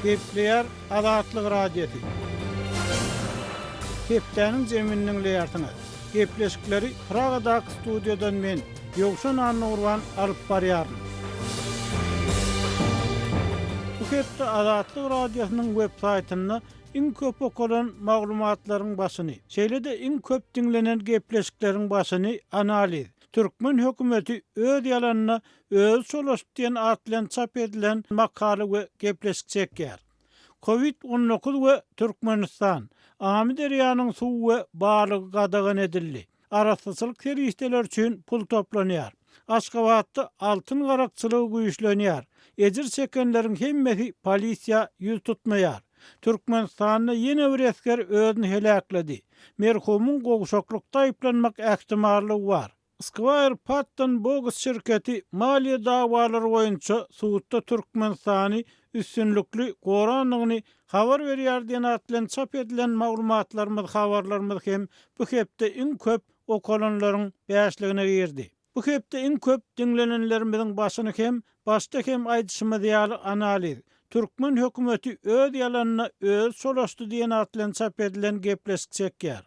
Gepleýär Azatlyk Radiosy. Hepdäniň jemini diňleýärsiňiz. Gepleşikleri Pragadaky studiýadan men, Ýowşan Annagurban alyp barýaryn. Bu hepde Azatlyk Radiosynyň web saýtynda iň köp okalan maglumatlaryň başyny, şeýle-de iň köp diňlenen gepleşikleriň başyny analiz, Türkmen hökümeti öz ýalanyna özi çolaşdy diýen at bilen çap edilen makala we gepleşik çekýär. Covid 19 we Türkmenistan, Amyderýanyň suwy we balygy gadagan edildi. Arassaçylyk serişdeleri üçin pul toplanýar. Aşgabatda altyn garakçylygy güýçlenýär. Ejir çekenleriň hemmesi polisiýa ýüz tutmaýar. Türkmenistanda ýene bir esger özüni heläkledi. Merhumyň gowşaklykda aýyplanmak ähtimallygy bar. Squire Patton Boggs şirketi maliýe dawalary boýunça sudda Türkmenistany üstünlikli gorandygyny habar berýär diýen at bilen çap edilen maglumatlarymyz, habarlarymyz hem bu hepde iň köp okalanlaryň bäşligine girdi. Bu hepde iň köp diňlenenlerimiziň başyny hem başda hem aýdyşymyz ýaly analiz, Türkmen hökümeti öz ýalanyna özi çolaşdy diýen at bilen çap edilen gepleşik çekýär.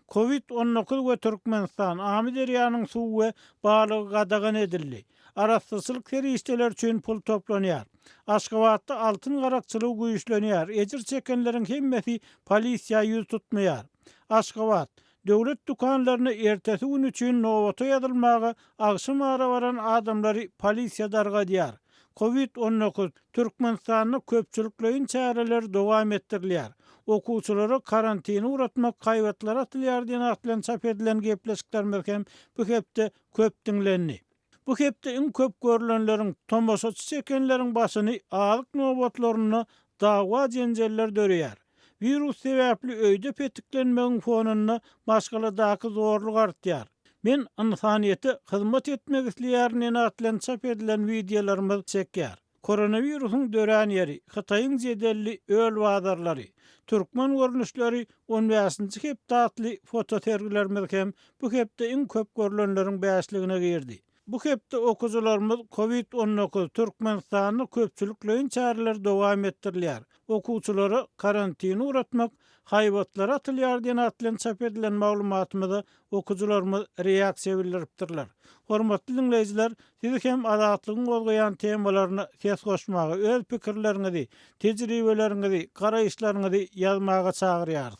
Covid 19 we Türkmenistan, Amyderýanyň suwy we balygy gadagan edildi. Arassaçylyk serişdeleri üçin pul toplanýar. Aşgabatda altyn garakçylygy güýçlenýär, ejir çekenleriň hemmesi polisiýa ýüz tutmaýar. Aşgabat, Döwlet dükanlaryna ertesi gün üçin nobata ýazylmaga agşam ara baran adamlary polisiýa dargadýar. Covid 19, Türkmenistanda köpçülikleýin çäreler dowam etdirilýär. Okuwçylara karantine ugratmak haýbatlary atylýar diýen at bilen çap edilen gepleşiklerimiz hem bu hepde köp diňlendi. Bu hepde iň köp görlenleriň, tomaşaçy çekenleriň başyny azyk nobatlarynda dawa-jenjeller döreýär. Wirus sebäpli öýde petiklenmegiň fonunda maşgaladaky zorluk artýar. Men ynsanyýete hyzmat etmek isleýärin diýen at bilen çap edilen wideolarymyz çekýär. Koronawirusyň dörän ýeri, Hytaýyň jedelli öl bazarlary, türkmen görnüşleri on bäşinji hepde atly fotosergilerimiz hem bu hepde iň köp görlenleriň bäşligine girdi. Bu hepde okyjylarymyz Covid 19, Türkmenistanda köpçülikleýin çäreler dowam etdirilýär, okuwçylara karantine ugratmak haýbatlar atylýar diýen at bilen çap edilen maglumatymyza okyjylarymyz reaksiýa bildiripdirler. Hormatly diňleýjiler, siz hem Azatlygyň gozgaýan temalaryna ses goşmaga, öz pikirleriňizi, tejribeleriňizi, garaýyşlaryňyzy ýazmaga çagyrýarys.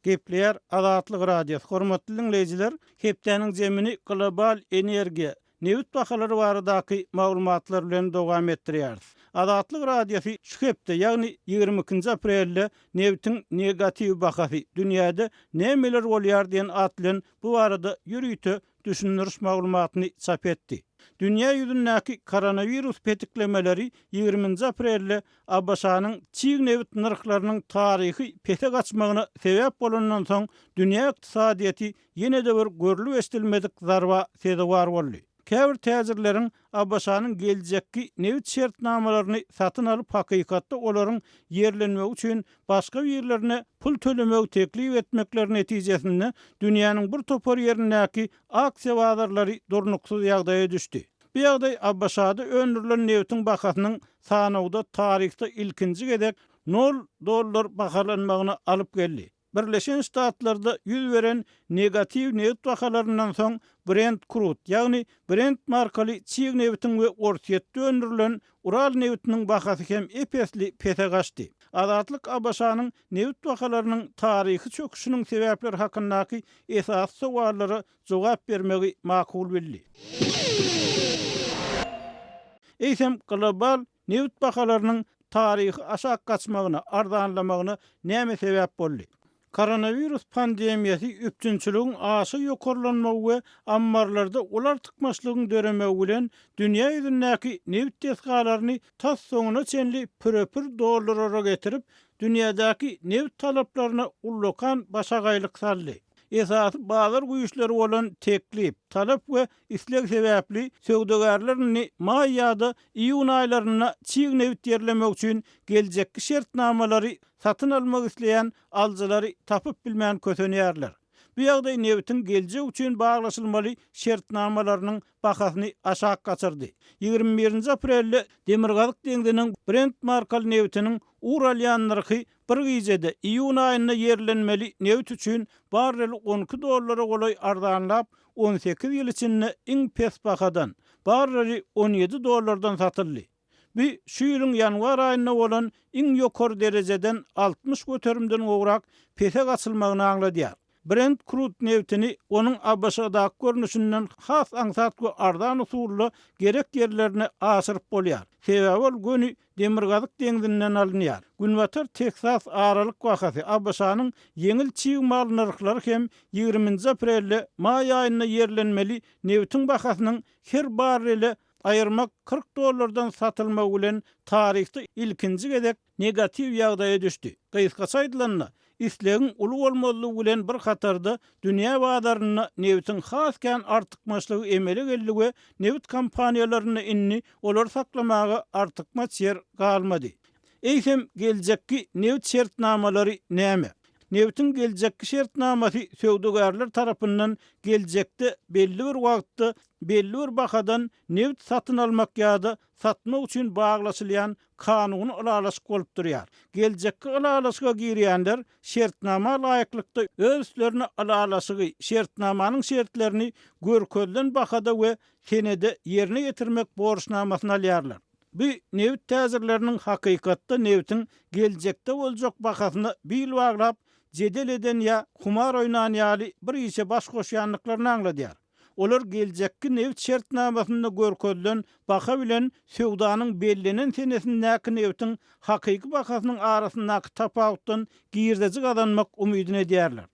Gepleýär Azatlyk Radiosy, Hormatly diňleýjiler, hepdäniň jemini global energiýa, nebit bahalary baradaky maglumatlar bilen dowam etdirýäris. Azatlyk Radiosy şu hepde, ýagny 22-nji aprelde nebitiň negatiw bahasy, dünýäde nämeler bolýar diýen at bilen bu barada ýörite düşündiriş maglumatyny çap etdi. Dünýä ýüzündäki koronawirus petiklemeleri 20-nji aprelde ABŞ-nyň çig nebit nyrhlarynyň taryhy pese gaçmagyna sebäp bolandan soň dünýä ykdysadyýeti ýene-de bir görlüp-eşidilmedik zarba sezewar boldy. Käbir täjirleriň ABŞ-nyň geljekki nebit şertnamalaryny satyn alyp hakykatda olaryň ýerlenmegi üçin başga birlerine pul tölemegi teklip etmekleri netijesinde dünýäniň bir topar ýerindäki aksiýa bazarlary durnuksyz ýagdaýa düşdi. Bu ýagdaý ABŞ-da öndürilen nebitiň bahasynyň sanawda taryhda ilkinji gezek nol dollar bahalanmagyna alyp geldi. Birleşen Ştatlarda ýüz beren negatiw nebit bahalaryndan soň Brent Crude, ýagny Brent markaly çig nebitiň we Orsýetde öndürilen Ural nebitiniň bahasy hem ep-esli pese gaçdy. Azatlyk ABŞ-nyň nebit bahalarynyň taryhy çöküşiniň sebäpleri hakyndaky esasy sowallara jogap bermegi makul bildi. Eýsem, global nebit bahalarynyň taryhy aşak gaçmagyna, arzanlamagyna näme sebäp boldy? Koronawirus pandemiýasy üpjünçiligiň aşa ýokarlanmagy we ammarlarda uly artykmaçlygyň döremegi bilen dünýä ýüzündäki nebit desgalaryny tas soňuna çenli pürepür doldurara getirip, dünýädäki nebit talaplaryna ullakan başagaýlyk saldy. Esasy bazar güýçleri bolan teklip, talap we isleg sebäpli söwdagärler indi maý ýa-da iýun aýlarynda çig nebit ýerlemek üçin geljekki şertnamalary satyn almak isleýän alyjylary tapyp bilmän kösenýärler. Bu ýagdaý nebitiň geljek üçin baglaşylmaly şertnamalarynyň bahasyny aşak gaçyrdy. 21-nji aprelde Demirgazyk deňziniň Brent markaly nebitiniň ugur alýan nyrhy bir gijede iýun aýynda ýerlenmeli nebit üçin barreli 12 dollara golaý arzanlap, 18 ýyl içinde iň pes bahadan, barreli 17 dollardan satyldy. Bu şu ýylyň ýanwar aýynda bolan iň ýokary derejeden 60 göterimden gowrak pese gaçylmagyny aňladýar. Brent krud nebtini onuň ABŞ-daky görnüşinden has aňsat we arzan usulda gerek ýerlerine aşyryp bolýar. Sebäbi ol göni Demirgazyk deňzinden alynýar. Günbatar Teksas aralyk bahasy, ABŞ-nyň ýeňil çig mal nyrhlary hem ýigriminji aprelde maý aýynda ýerlenmeli nebitiň bahasynyň her barrele aýyrmak 40 dollardan satylmagy bilen taryhda ilkinji gezek negatiw ýagdaýa düşdi. Gysgaça aýdylanda, islegiň uly bolmazlygy bilen bir hatarda dünýä bazarynda nebitiň has kän artykmaçlygy emele geldi we nebit kompaniýalarynda indi olary saklamaga artykmaç ýer galmady. Eýsem, geljekki nebit şertnamalary näme? Nebitiň geljekki şertnamasy söwdagärler tarapyndan geljekde belli bir wagtda belli bir bahadan nebit satyn almak ýa-da satmak üçin baglaşylýan kanuny ylalaşyk bolup durýar. Geljekki ylalaşyga girýänler şertnama laýyklykda öz üstlerine ylalaşygy, şertnamanyň şertlerini görkezilen bahada we senede ýerine ýetirmek borçnamasyny alýarlar. Bu nebit täjirleriniň hakykatda nebitiň geljekde boljak bahasyna bil baglap, jedel eden ýa humar oýnan ýaly bir işe baş goşýandyklaryny aňladýar. Olar geljekki nebit şertnamasynda görkezilen baha bilen söwdanyň bellenen senesindäki nebitiň hakyky bahasynyň arasyndaky tapawutdan girdeji gazanmak umydyny edýärler.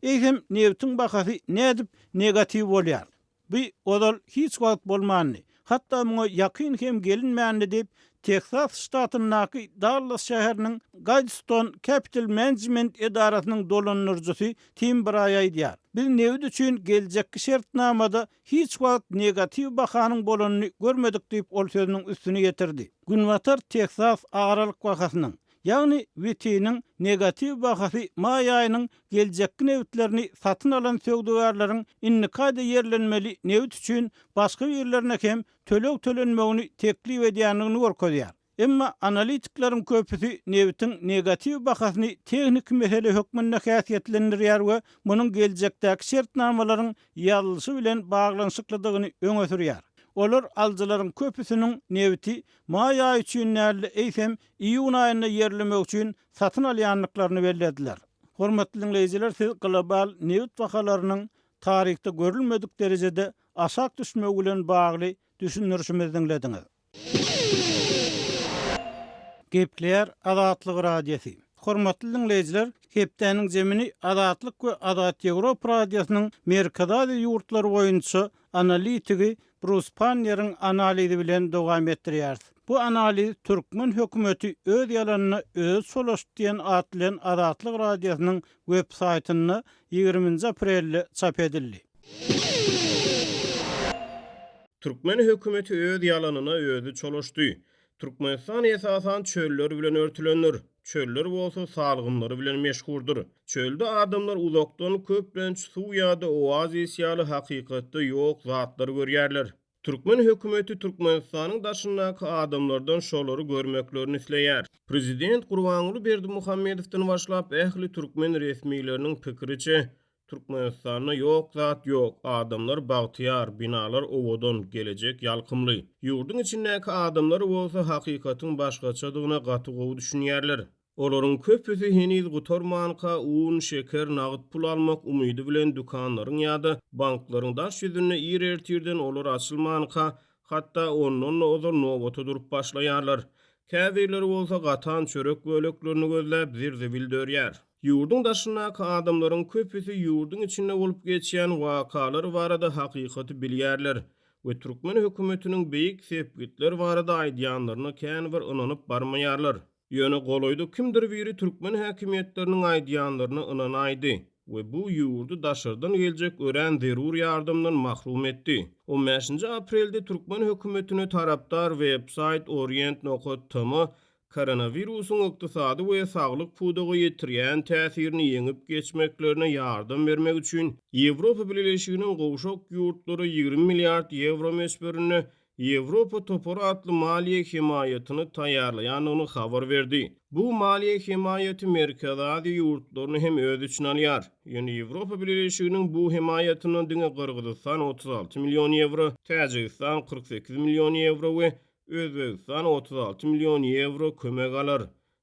Eýsem, nebitiň bahasy nädip negatiw bolýar? Bu ozal hiç wagt bolmandy, hatda muňa ýakyn hem gelinmändi diýip, Teksas ştatyndaky Dallas şäheriniň Guidestone Capital Management edarasynyň dolandyryjysy Tim Braý aýdýar. Biz nebit üçin geljekki şertnamada hiç wagt negatiw bahanyň bolanyny görmedik diýip, ol sözüniň üstüni ýetirdi. Günbatar Teksas aralyk bahasynyň, ýagny WTI-niň negatiw bahasy maý aýynyň geljekki nebitlerini satyn alan söwdagärleriň indiki aýda ýerlenmeli nebit üçin başga birlerine hem töleg tölenmegini teklip edýändigini görkezýär. Emma analitikleriň köpüsi nebitiň negatiw bahasyny tehniki mesele hökmünde häsiýetlendirýär we munuň geljekdäki şertnamalaryň ýazylyşy bilen baglanyşyklydygyny öňe sürýär. Olar alyjylaryň köpüsiniň nebiti maý aýy üçin däl-de, eýsem, iýun aýynda ýerlemek üçin satyn alýandyklaryny bellediler. Hormatly diňleýjiler, siz global nebit bahalarynyň taryhda görülmedik derejede aşak düşmegi bilen bagly düşündirişimizi diňlediňiz. Gepleýär Azatlyk Radiosy. Hormatly diňleýjiler, hepdäniň jemini Azatlyk we Azat Ýewropa Radiosynyň Merkezi Aziýa ýurtlary boýunça analitigi Brus Panneriň analizi bilen dowam etdirýäris. Bu analiz Türkmen hökümeti öz ýalanyna özi çolaşdy diýen at bilen Azatlyk Radiosynyň web saýtynda ýigriminji aprelde çap edildi. Türkmen hökümeti öz ýalanyna özi çolaşdy. Türkmenistan esasan çöller bilen örtülendir. Çöller bolsa salgymlary bilen meşhurdyr. Çölde adamlar uzakdan köplenç suw ýa-da oazis ýaly hakykatda ýok zatlary görýärler. Türkmen hökümeti Türkmenistanyň daşyndaky adamlardan şolary görmeklerini isleýär. Prezident Gurbanguly Berdimuhamedowdan başlap ähli türkmen resmileriniň pikiriçe, Türkmenistanda ýok zat ýok, adamlar bagtyýar, binalar owadan, gelejek ýalkymly. Ýurduň içindäki adamlar bolsa hakykatyň başgaçadygyna gaty gowy düşünýärler. Olaryň köpüsi heniz gutarmanka un, şeker, nagt pul almak umydy bilen dükanlaryň ýa-da banklaryň daş ýüzünde ir ertirden olar açylmanka, hatda ondan-da ozal nobata durup başlaýarlar. Käbirleri bolsa gatan çörek böleklerini gözläp zir-zibil dörýär. Ýurduň daşyndaky adamlaryň köpüsi ýurduň içinde bolup geçýän wakalar barada hakykaty bilýärler we türkmen hökümetiniň beýik sepgitler barada aýdýanlaryna kän bir ynanyp barmaýarlar. Ýöne golaýda kimdir biri türkmen häkimiýetleriniň aýdýanlaryna ynanaýdy we bu ýurdy daşardan geljek örän zerur ýardamdan mahrum etdi. On bäşinji aprelde türkmen hökümetine tarapdar websaýt orient nokat tm. Koronawirusyň ykdysady we saglyk pudaga ýetirýän täsirini ýeňip geçmeklerine ýardam bermek üçin Ýewropa Bileleşiginiň gowşak ýurtlara 20 milliard ýewro möçberinde Ýewropa topary atly maliýe hemaýatyny taýýarlaýandygyny habar berdi. Bu maliýe hemaýaty Merkezi Aziýa ýurtlaryny hem öz içine alýar. Ýöne Ýewropa Bileleşiginiň bu hemaýatyndan diňe Gyrgyzystan 36 million ýewro, Täjigistan 48 million ýewro we Özbegistan 36 million ýewro kömek alar.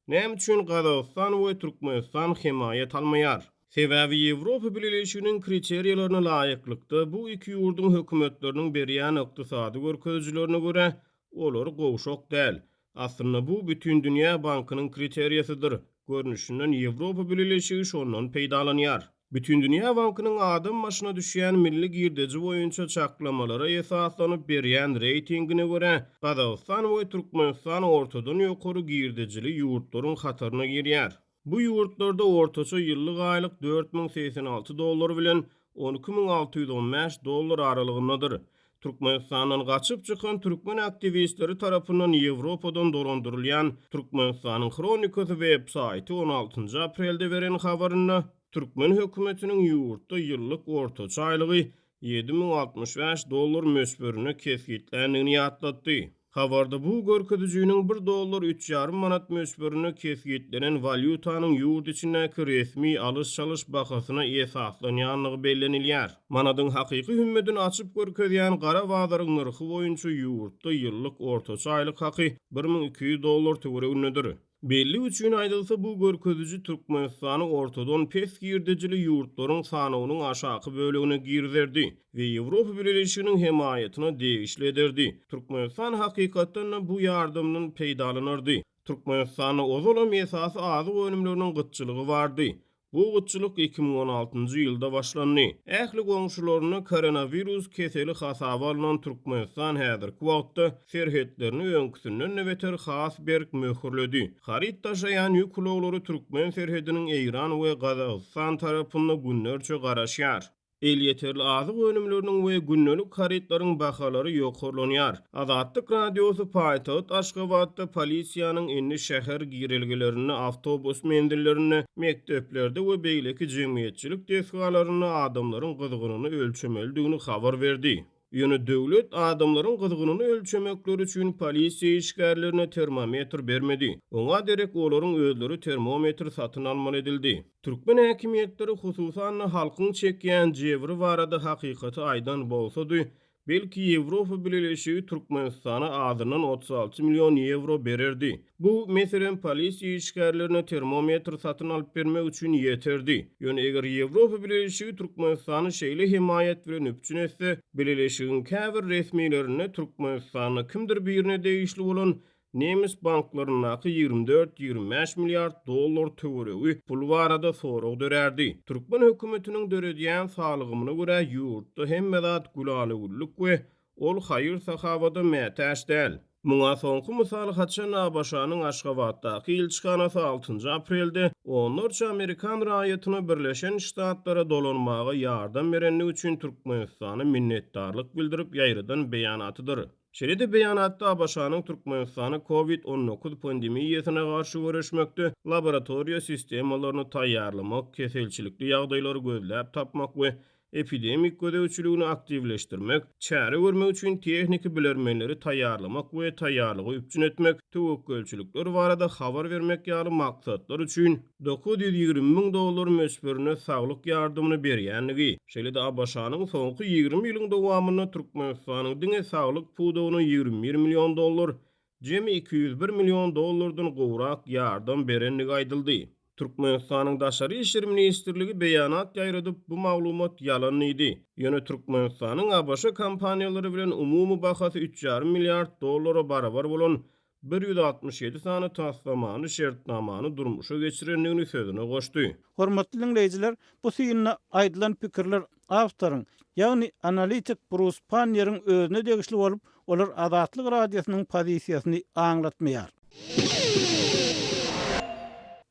Näme üçin Gazagystan we Türkmenistan hemaýat almaýar? Sebäbi Ýewropa Bileleşiginiň kriteriýalaryna laýyklykda, bu iki ýurduň hökümetleriniň berýän ykdysady görkezijilerine görä, olar gowşak däl. Aslynda bu Bütindünýä bankynyň kriteriýasydyr. Görnüşinden Ýewropa Bileleşigi şondan peýdalanýar. Bütindünýä bankynyň adam başyna düşýän milli girdeji boýunça çaklamalara esaslanyp berýän reýtingine görä, Gazagystan we Türkmenistan ortadan ýokary girdejili ýurtlaryň hataryna girýär. Bu ýurtlarda ortaça ýyllyk aýlyk 4086 dollar bilen 12615 dollar aralygyndadyr. Türkmenistandan gaçyp çykan türkmen aktiwistleri tarapyndan Ýewropadan dolandyrylýan Türkmenistanyň Hronikasy web-saýty on altynjy aprelde beren habarynda, türkmen hökümetiniň ýurtda ýyllyk ortaça aýlygy 7065 dollar möçberinde kesgitländigini ýatlatdy. Habarda bu görkezijiniň bir dollar üç ýarym manat möçberinde kesgitlenen walýutanyň ýurt içindäki resmi alyş-çalyş bahasyna esaslanýandygy bellenilýär. Manadyň hakyky hümmedini açyp görkezýän gara bazaryň nyrhy boýunça ýurtda ýyllyk ortaça aýlyk haky 1200 dollar töweregindedir. Bellik üçin aýdylsa, bu görkeziji Türkmenistany ortadan pes girdejili ýurtlaryň sanawynyň aşaky bölegine girizerdi we Ýewropa Bileleşiginiň hemaýatyna degişli ederdi. Türkmenistan hakykatdan-da bu ýardamdan peýdalanardy. Türkmenistanda ozalam esasy azyk önümleriniň gytçylygy bardy. Bu gytçylyk 2016-njy ýylda başlandy. Ähli goňşularynda koronawirus keseli hasaba alnan Türkmenistan häzirki wagtda serhetlerini öňküsinden-de beter has berk möhürledi. Haryt daşaýan ýük ulaglary türkmen serhediniň Eýran we Gazagystan tarapynda günlerçe garaşýar. Elýeterli azyk önümleriniň we gündelik harytlaryň bahalary ýokarlanýar. Azatlyk Radiosy paýtagt Aşgabatda polisiýanyň indi şäher girelgelerinde, awtobus menzillerinde, mekdeplerde we beýleki jemgyýetçilik desgalarynda adamlaryň gyzgynyny ölçemelidigini habar berdi. Ýöne döwlet adamlaryň gyzgynyny ölçemekleri üçin polisiýa işgärlerine termometr bermedi. Oňa derek olaryň özleri termometr satyn almaly edildi. Türkmen häkimiýetleri, hususan-da halkyň çekýän jebri barada hakykaty aýdan bolsady, belki Ýewropa Bileleşigi Türkmenistana azyndan 36 million ýewro bererdi. Bu, meselem, polisiýa işgärlerine termometr satyn alyp bermek üçin ýeterdi. Ýöne eger Ýewropa Bileleşigi Türkmenistany şeýle hemaýat bilen üpjün etse, Bileleşigiň käbir resmilerinde Türkmenistanda kimdir birine degişli bolan nemes banklaryndaky 24-25 milliard dollar töweregi pul barada sorag dörärdi. Türkmen hökümetiniň döredýän salgymyna görä, ýurtda hemme zat gülala-güllük we Ol haýyr-sahawada mätäç däl. Muňa soňky mysal haçan ABŞ-nyň Aşgabatdaky ilçihanasy altynjy aprelde onlarça amerikan raýatyna Birleşen Ştatlara dolanmaga ýardam berendigi üçin Türkmenistana minnetdarlyk bildirip ýaýradan beýanatydyr. Şeýle-de beýanatda ABŞ-nyň Türkmenistana Covid 19 pandemiýasyna garşy göreşmekde laboratoriýa sistemalaryny taýýarlamak, keselçilikli ýagdaýlary gözläp tapmak we epidemik gözegçiligini aktiwleşdirmek, çäre görmek üçin tehniki bilermenleri taýýarlamak we taýýarlygy üpjün etmek, töwekgelçilikler barada habar bermek ýaly maksatlar üçin 920 müň dollar möçberinde saglyk ýardamyny berýändigi, şeýle-de ABŞ-nyň soňky 20 ýylyň dowamynda Türkmenistanyň diňe saglyk pudagyna 21 million dollar, jemi 201 million dollardan gowrak ýardam berendigi aýdyldy. Türkmenistanyň Daşary işler ministrligi beýanat ýaýradyp, bu maglumat ýalan diýdi. Ýöne Türkmenistanyň ABŞ kompaniýalary bilen umumy bahasy üç ýarym milliard dollara barabar bolan 167 sany taslamany, şertnamany durmuşa geçirendigini sözüne goşdy. Hormatly diňleýjiler, bu synda aýdylan pikirler awtoryň, ýagny analitik Brus Pannieriň özüne degişli bolup, olar Azatlyk Radiosynyň pozisiýasyny aňlatmaýar.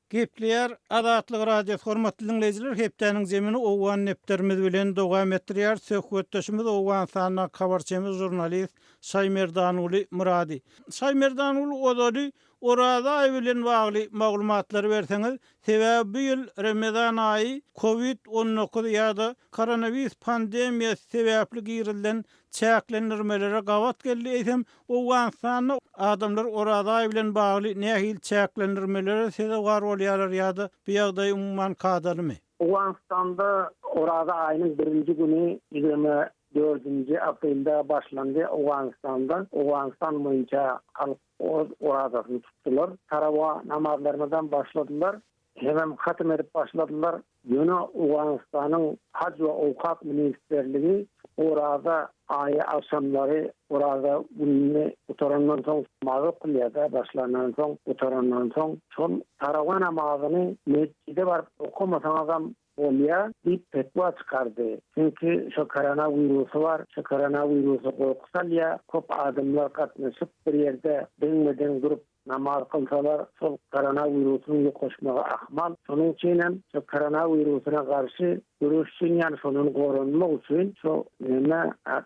Gepleýär Azatlyk Radiosy Hormatly diňleýjiler hepdäniň zemini owgan depderimiz bilen dowam etdirýär. Söhbetdeşimiz Owganystandaky habarçymyz žurnalist Şaýmerdanguly Myrady. Şaýmerdanguly ozaly. Oraza aýy bilen bagly maglumatlary berseňiz, sebäbi bu ýyl Remezan aýy Covid 19 ýa-da koronawirus pandemiýasy sebäpli girizilen çäklendirmelere gabat geldi, eýsem Owganystanda adamlar Oraza aýy bilen bagly nähili çäklendirmelere sezewar bolýarlar ýa-da bu ýagdaý umuman kadalymy? Owganystanda Oraza aýynyň birinji güni 24-nji aprelde başlandy Owganystanda. Owganystan boýunça halk oz orazasyny tutdular. Tarawa namazlarynadam başladylar. Hemem hatym edip başladylar. Ýöne Owganystanyň Haj we Owkap ministrligi Oraza aýy agşamlary Oraza gününi gutarandan soň namaz okulýar-da, başlandan soň, gutarandan soň şol tarawa namazyny metjide baryp okamasaňyzam bolýar diýip fetwa çykardy. Çünki şo korona wirusy bar, şo korona wirusy gorky salýar, köp adamlar gatnaşyp bir ýerde deňme-deň durup Namaz kylsalar şol korona wirusynyň ýokaşmagy ahmal. Şonuň üçin hem şo korona wirusyna garşy göreş üçin ýagny şondan goranmak üçin şo neme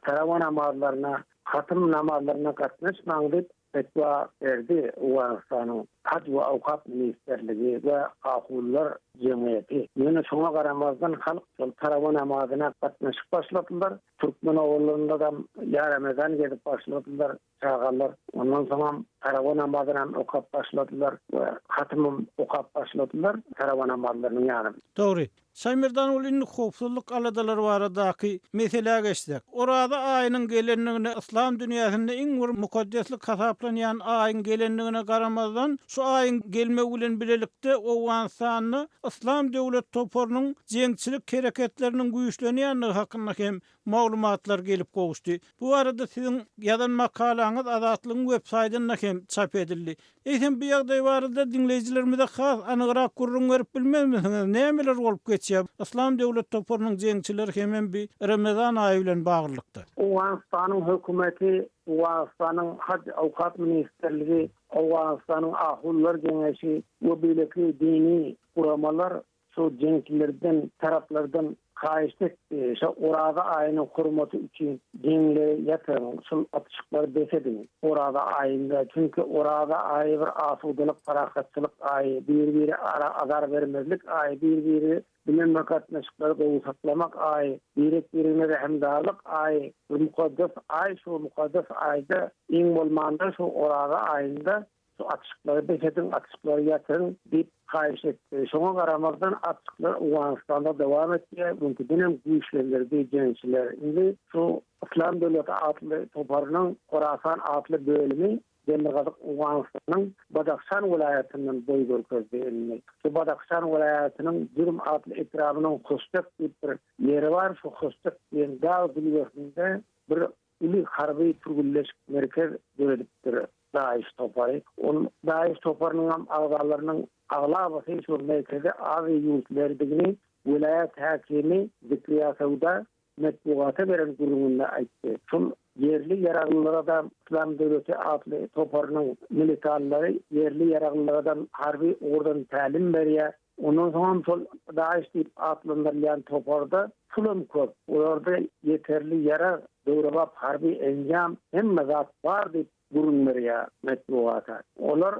tarawa namazlaryna hatym namazlaryna gatnaşmaň diýip fetwa berdi Owganystanyň Haj we Awkap ministrligi we ahunlar jemgyýeti. Ýöne şoňa garamazdan halk şol tarawa namazyna gatnaşyp başladylar. Türkmen obalarynda-da ýaremezan gezip başladylar. Çagalar ondan soňam tarawa namazynam okap başladylar we hatymam okap başladylar tarawa namazlarynyň ýany. Dogry. Şaýmerdan ol indi howpsuzlyk aladalary baradaky meselä geçsek. Oraza aýynyň gelendigine yslam dünýäsinde iň bir mukaddeslik hasaplanýan aýyň gelendigine garamazdan, şu aýyň gelmegi bilen bilelikde Owganystanda Yslam döwlet toparynyň jeňçilik hereketleriniň güýçlenýändigi hakynda hem maglumatlar gelip gowuşdy. Bu barada siziň ýazan makalaňyz Azatlygyň web saýtynda hem çap edildi. Eýsem bu ýagdaý barada diňleýjilerimize has anygrak gürrüň berip bilmezmisiňiz? Nämeler bolup geçýär Yslam döwlet toparynyň jeňçileri hemem bi Remezan aýy bilen baglylykda? Owganystanyň hökümeti, Owganystanyň Haj awkap ministrligi, Owganystanyň Ahunlar geňeşi we beýleki dini guramalar Şo jeňçilerden, taraplardan haýyşt etdi, şo Oraza aýynyň hormaty üçin jeňleri ýatyryň, şol atyşyklary bes ediň Oraza aýynda. Çünki Oraza aýy bir asudalyk, parahatçylyk aýy, bir-biri ara azar bermezlik aýy, bir-biri bilen bir gatnaşyklary gowy saklamak aýy, birek-birine rehimdarlyk aýy, bir mukaddes aý, şo mukaddes aýda iň bolmanda şo Oraza aýynda Şu atyşyklary bes ediň, atyşyklary ýatyryň diýip haýyş etdi. Şoňa garamazdan atyşyklar Owganystanda dowam etýär, öňküdenem güýçlendirdi jeňçiler. Indi şu Yslam döwleti atly toparynyň Horasan atly bölümi Demirgazyk Owganystanyň Badahşan welaýatyndan boý görkezdi indi. Şu Badahşan welaýatynyň Jürm atly etrabynyň Hoştek diýip bir ýeri bar, şu Hoştek diýen dag jülgesinde bir uly harby türgünleşik merkez döredipdir DAIŞ topary. Ol DAIŞ toparynyňam agzalarynyň aglabasy şol Merkezi Aziýa ýurtlarydygyny welaýat häkimi Zikriýa Söwda metbugata beren gürrüňinde aýtdy. Şol ýerli ýaraglylara-da Yslam döwleti atly toparynyň militanlary ýerli ýaraglylardan harby ugurdan tälim berýär. Ondan soňam şol DAIŞ diýip atlandyrylýan toparda pulam köp, olarda ýeterli ýarag, döwrebap harby enjam, hemme zat bar diýip gürrüň berýär metbugata. Olar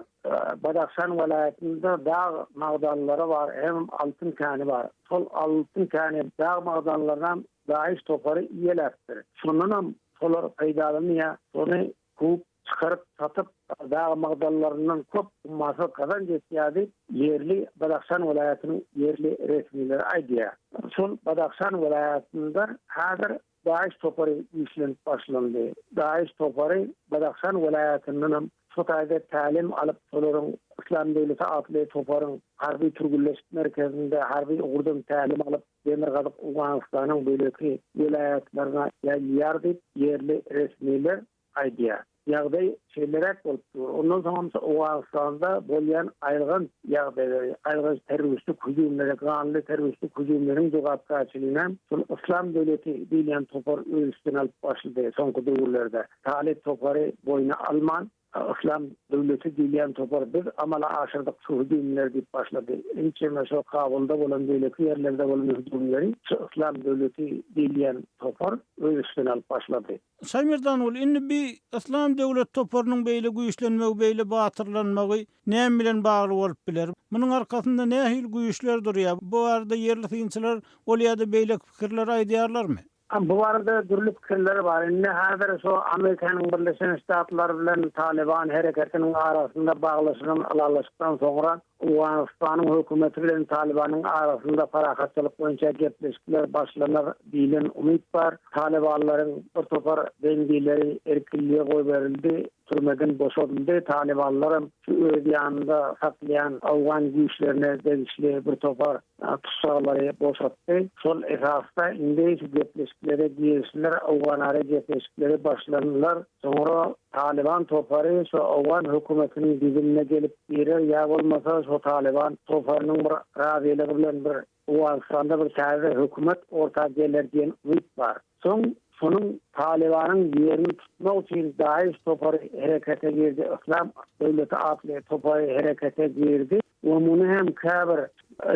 Badahşan welaýatynda dag magdanlary bar, hemem altyn käni bar. Şol altyn käni, dag magdanlarynam DAIŞ topary iýeläpdir. Şondanam şolar peýdalanýar, şony Kowup çykaryp satyp, dag magdanlaryndan köp ummasyz gazanç etýär diýip, ýerli Badahşan welaýatynyň ýerli resmileri aýdýar. Şol Badahşan welaýatynda häzir DAIŞ topary güýçlenip başlandy. DAIŞ topary Badahşan welaýatyndanam şu taýda tälim alyp, şolaryň Yslam döwleti atly toparyň harby türgünleşik merkezinde harby ugurdan tälim alyp, Demirgazyk Owganystanyň beýleki welaýatlaryna ýaýylýar diýip, ýerli resmiler aýdýar. Ýagdaý şeýleräk bolup dur. Ondan soňam Owganystanda bolýan aýylganç ýagdaýlary, aýylganç terroristik hüjümleri, ganly terroristik hüjümleriň jogapkärçiligini şol Yslam döwleti diýilýän topar öz üstüne alyp başlady soňky döwürlerde. Talyp topary boýna alman. Yslam döwleti diýilýän topar biz amala aşyrdyk şu hüjümleri diýip başlady. Ençeme şo Kabulda bolan beýleki ýerlerde bolan hüjümleri şu Yslam döwleti diýilýän topar öz üstüne alyp başlady. Şaýmerdanguly, indi bi Yslam döwlet toparynyň beýle güýçlenmegi, beýle batyrlanmagy näme bilen bagly bolup biler? Munuň arkasynda nähili güýçler durýar? Bu barada ýerli synçylar ol ýa-da beýleki pikirleri aýdýarlarmy? Bu barada dürli pikirler bar. Indi häzir şu Amerikanyň Birleşen Ştatlary bilen Talyban hereketiniň arasynda baglaşylan ylalaşykdan soňra Owganystanyň hökümeti bilen Talybanyň arasynda parahatçylyk boýunça gepleşikler başlanar diýlen umyt bar. Talybanlaryň bir topar bendileri erkinlige goýberildi, türmeden boşadyldy. Talybanlaram şu öz ýanynda saklaýan owgan güýçlerine degişli bir topar tussaglary boşatdy. Şol esasda indi şu gepleşiklere girişiler, owganara gepleşikleri başlanylar. Soňra Talyban topary şu owgan hökümetiniň düzümine gelip girer ýa bolmasa şu Talyban toparynyň bir razylygy bilen bir Owganystanda bir täze hökümet orta geler diýen umyt bar. Soň şonuň Talybanyň ýerini tutmak üçin DAIŞ topary herekete girdi, Yslam döwleti atly topary herekete girdi we muny hem käbir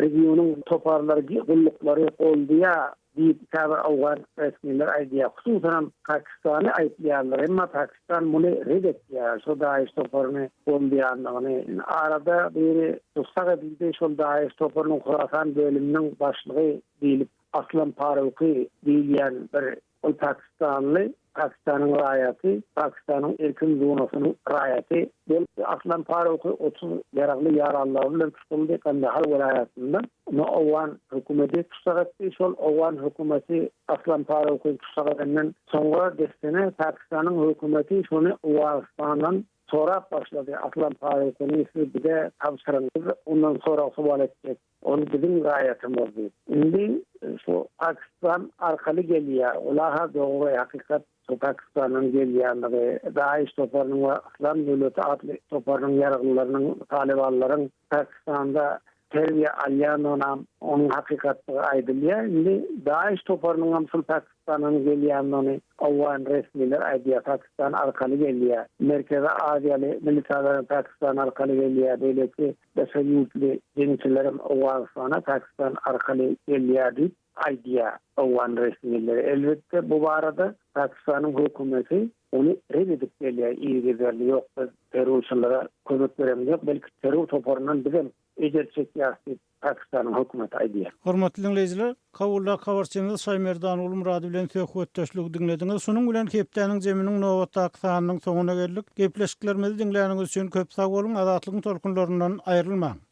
regionyň toparlary, gulluklary goldaýar diýip käbir owgan resmiler aýdýar. Hususanam Pakistany aýyplaýarlar, emma Pakistan muny ret etýär, şo DAIŞ toparyny goldaýandygyny. Arada biri tussag edildi, şol DAIŞ toparynyň Horasan bölüminiň başlygy diýlip Aslam Faruky diýilýän bir ol pakistanly, Pakistanyň raýaty, Pakistanyň erkin zonasynyň raýaty bolup, Aslam Faruky 30 ýaragly ýaranlary bilen tutuldy Kandahar welaýatynda. Ony owgan hökümeti tussag etdi. Şol owgan hökümeti Aslam Faruky tussag edenden soňra dessine Pakistanyň hökümeti şony Owganystandan sorap başlady, Aslam Farukyny siz bize tabşyryň, biz ondan sorag-sowal etjek. Ol biziň raýatymyz diýip. Indi şu Pakistan arkaly gelýär. Ol-a dogry, hakykat şu Pakistandan gelýänligi, DAIŞ toparynyň we Yslam döwleti atly toparynyň ýaraglylarynyň, talybanlaryň Pakistanda terbiýe alýandygynam onuň hakykatdygy aýdylýar. Indi DAIŞ toparynyňam şul Pakistandan gelýändigini owgan resmiler aýdýar. Pakistan arkaly gelýär. Merkezi Aziýaly milisiýalar hem Pakistan arkaly gelýär. Beýleki Daşary ýurtly jeňçilerem Owganystana Pakistan arkaly gelýär diýip aýdýar owgan resmileri. Elbetde, bu barada Pakistanyň hökümeti ony ret edip gelýär yzygiderli, ýok biz terrorçylara kömek beremizok, belki terror toparyndan bizem ejir çekýäris diýip Pakistanyň hökümeti aýdýar. Hormatly diňleýjiler, Kabuldaky habarçymyz Şaýmerdan Gulmyrady bilen söhbetdeşligi diňlediňiz. Şunuň bilen hepdäniň zeminiň nobatdaky sanynyň soňuna geldik. Gepleşiklerimizi diňläniňiz üçin köp sag boluň, Azatlygyň tolkunlaryndan aýrylmaň!